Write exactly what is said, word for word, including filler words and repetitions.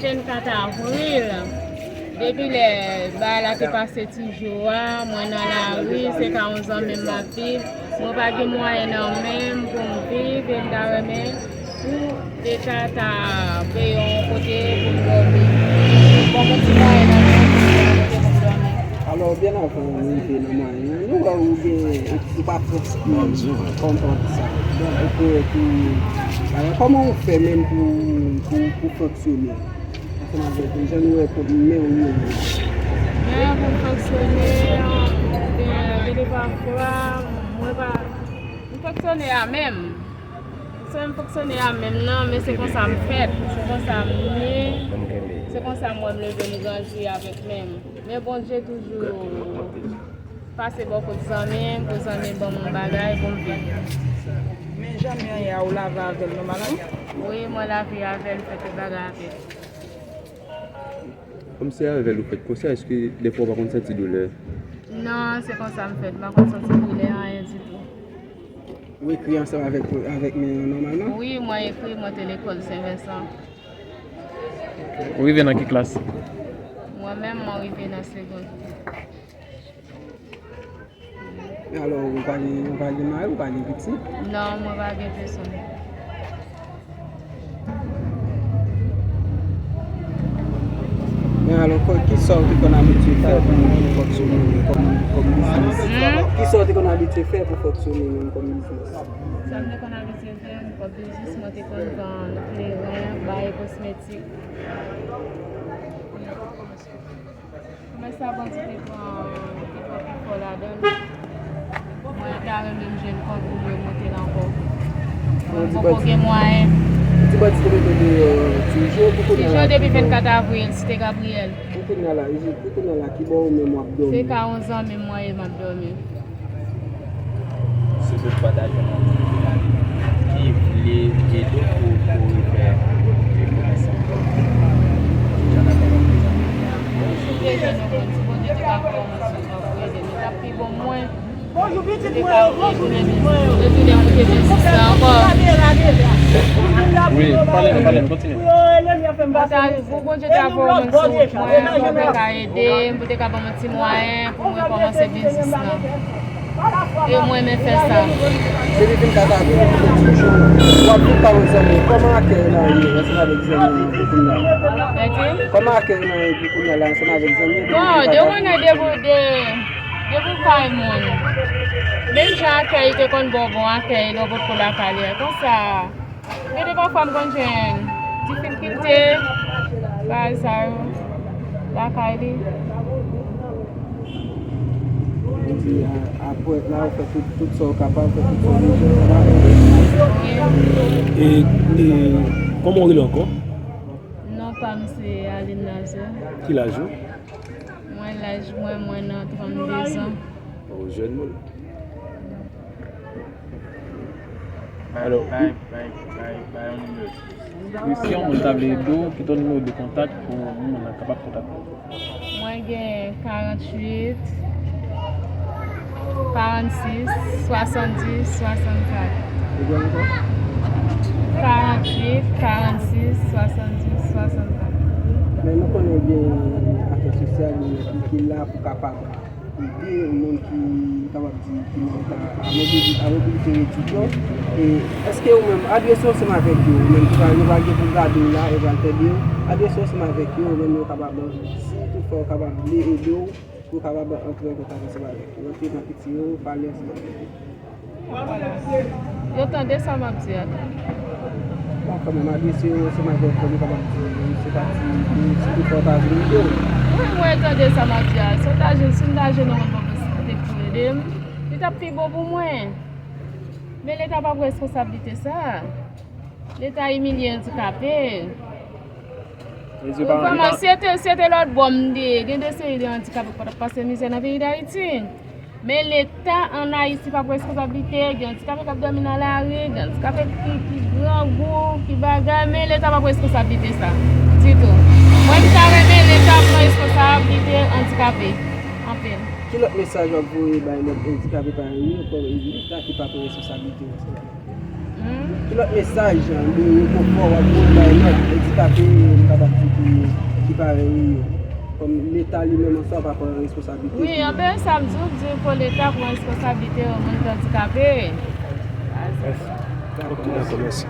Vennkat avril, depi lè bagay la te pase ti jou a, mwen nan lari, se ka yon zanmi m m ap viv. Mwen pa gen mwayen nan men m pou m viv, e m ta renmen pou Leta ta peye yon kote pou m dòmi. Bon, mwen ti mwayen nan men m pou m gen yon kote pou m dòmi. Alò, byen avan nou rive nan mwayen an, nou wè ou gen, ou pa prèske konprann sa. Donk, ou kwè ke, alò, kòman ou fè menm pou, pou, pou fonksyone? Ansanm avèk ou, jan nou wè men w yo. Men pou m fonksyone, gen, gen de pafwa, mwen pa, m fonksyone a men m. Se m fonksyone a men m nan, men se konsa m fèt, se konsa m ye, se konsa m wè m leve m grandi avèk men m. Men Bondye toujou pase bò kot zanmi m, pou zanmi m ban m yon bagay pou m viv. Men zanmi an ye a, ou lave avè l nòmalman? Wi, mwen lave avè l, fè tout bagay avè l. Kòm se avè l ou fèt konsa, èske dèfwa ou pa konn santi doulè? Non, se konsa m fèt, m pa konn santi doulè, anyen ditou. Ou ekri ansanm avèk, avèk men an nòmalman? Wi, mwen ekri, mwen te lekòl Sen Vensan. Ou rive nan ki klas? Mwen menm, mwen rive nan segonn. Men alò, ou pa gen, ou pa gen mari, ou pa gen pitit? Non, mwen pa gen pèsonn. Men alò, kò-, ki sa w te konn abitye fè pou, pou fonksyone kòm, kòm biznis? Hmm? Ki sa w te konn abitye fè pou fonksyone menm kòm biznis? Sa m te konn abitye fè kòm biznis, mwen te konn vann kleren, bay kosmetik. Kòmès sa Bondye te pran, te pran pi fò ladan l. Mwen ta renmen m jwenn kòb pou m remonte l ankò. Mwen poko gen mwayen. Ti bandi te mete w deyò toujou, pou kounye a la, toujou depi vennkat avril, Site Gabriyèl. Pou kounye a la, pou kounye a la, ki bò ou menm w ap dòmi? Se ka yon zanmi m mwen ye m ap dòmi. Se tout pataje nan ki vle ede w pou, pou rive fè komès ankò. Jan n ap fè. Si Bondye te ka fè yon moun sou mwen pou ede m, li t ap pi bon mwen. Bonjou pitit mwen yo, bonjou pitit mwen yo. Retounen kote biznis la ankò. Wi, pale nou, pale nou, kontinye. Pou Bondye ta voye yon moun sou wout mwen, pou te ka ede m, pou te ka ban m yon ti mwayen pou mwen kòmanse biznis lan. E mwen renmen fè sa. Depi vennkat avril, w ap viv pa yon zanmi. Kòman akèy lan ye ansanm avèk zanmi an pou kounye a? Kòman akèy lan ye pou kounye a la ansanm avèk zanmi an? Bon, de konnen de, de, depi w kay moun. Menm jan akèy te konn ba w bon akèy lè w potko lakay li a. Konsa. Gen de pafwa m konn jwenn difikilte, bagay sa yo, lakay li. Ou di a, apre la, ou fè tout, tout sa w kapab, fè tout sa w bezwen, sa va. E, e, kòman w rele ankò? Non pa m se Aline Nazaire. Ki laj ou? Mwen, laj mwen, mwen nan trannde zan. Ou jèn moun. Alò, bay, bay, bay, bay yon nimewo. Wi, si yon moun ta vle ede w, kite yon nimewo de kontak pou moun nan kapab kontakte w. Mwen gen karanntuit, karannsis, swasanndis, swasannkat. Ou gen ankò? Karanntuit, karannsis, swasanndis, swasannkat. Men nou konnen gen afè sosyal, gen ki, ki la pou kapab ede yon moun ki, kapab di, ki nan eta a mobilite, a mobilite redwit yo. E èske ou menm, adrese w ansanm avèk yo, ou menm ki pral, yo pral gen pou gade w la, yo pral tande w, adrese w ansanm avèk yo, ou menm yo kapab, si toutfwa yo kapab vle ede w, pou w kapab antre an kontak ansanm avèk yo, antre nan piti yo, pale ansanm avèk yo. Yo tande sa m ap di a tou. Bon, kanmenm, adrese yo ansanm avèk yo, nou kapab di, se pati, si toutfwa w ta vle ede w. Wi, mwen tande sa m ap di a. Si w ta jwenn, si m ta jwenn yon moun pou te ede m, li t ap pi bon pou mwen. Men Leta pa pran responsablite sa. Leta imilye andikape. Vrèman, si se te, si se te lòt bò m te ye, gen de seri de andikape ki pa t ap pase mizè nan peyi Dayiti. Men Leta ann Ayiti pa pran responsablite, gen andikape k ap dòmi nan lari, gen andikape ki, ki grangou, ki bagay, men Leta pa pran responsablite sa, ditou. Mwen, m ta renmen Leta pran responsablite andikape, anpil. Ki lòt mesaj w ap voye bay lòt andikape parèy ou yo, kòm Leta ki pa pran responsablite yo? Hmm? Ki lòt mesaj de rekonfò w ap voye bay lòt andikape, m kapab di, ki ki parèy ou yo. Kòm Leta li menm an swa pa pran responsablite. Wi, anben sa m di w, di w fò Leta pran responsablite yo, moun ki andikape. Ok, dakò, mèsi.